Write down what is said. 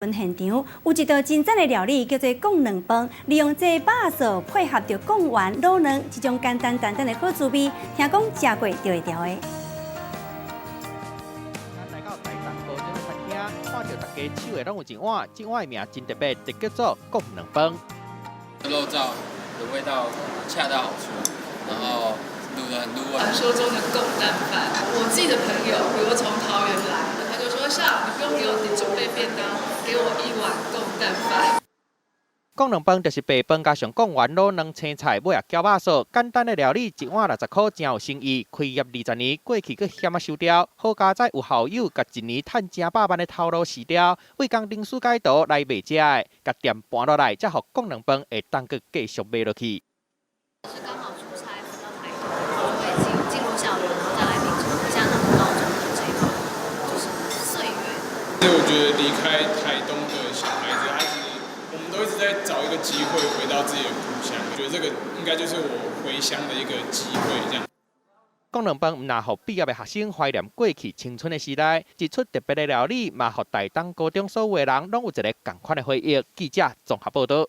現場有一道真讚的料理，叫做貢卵飯，利用這肉臊配合著貢丸、滷卵，這種簡單單單的好滋味，聽講食過就會牢的。來到台東高中的餐廳，看著大家手的攏有一碗，這碗的名真特別，就叫做貢卵飯。肉燥的味道恰到好處，然後滷得很入味。傳說中的貢蛋飯，我自己的朋友，比如從桃園來，他就說：像你不用給我準備便當，給我一碗貢蛋飯。貢卵飯就是白飯加上貢丸、滷卵、青菜，尾仔攪肉臊，簡單的料理，一碗60箍，真有誠意。開業20年，過去閣險仔收掉，好佳哉有校友共一年趁成百萬的頭路辭掉，為工程師改圖來賣食的，共店搬落來，才予貢卵飯會當閣繼續賣落去。是剛好出差回到台東，就會進入校園，然後再來品嘗一下那種高中的這個就是歲月。所以我覺得離開台東的小孩子，他其實我們都一直在找一個機會回到自己的故鄉，我覺得這個應該就是我回鄉的一個機會，這樣。貢卵飯毋但予畢業的學生懷念過去青春的時代，一出特別的料理，嘛予台東高中所有的人攏有一个仝款的回憶。記者綜合報導。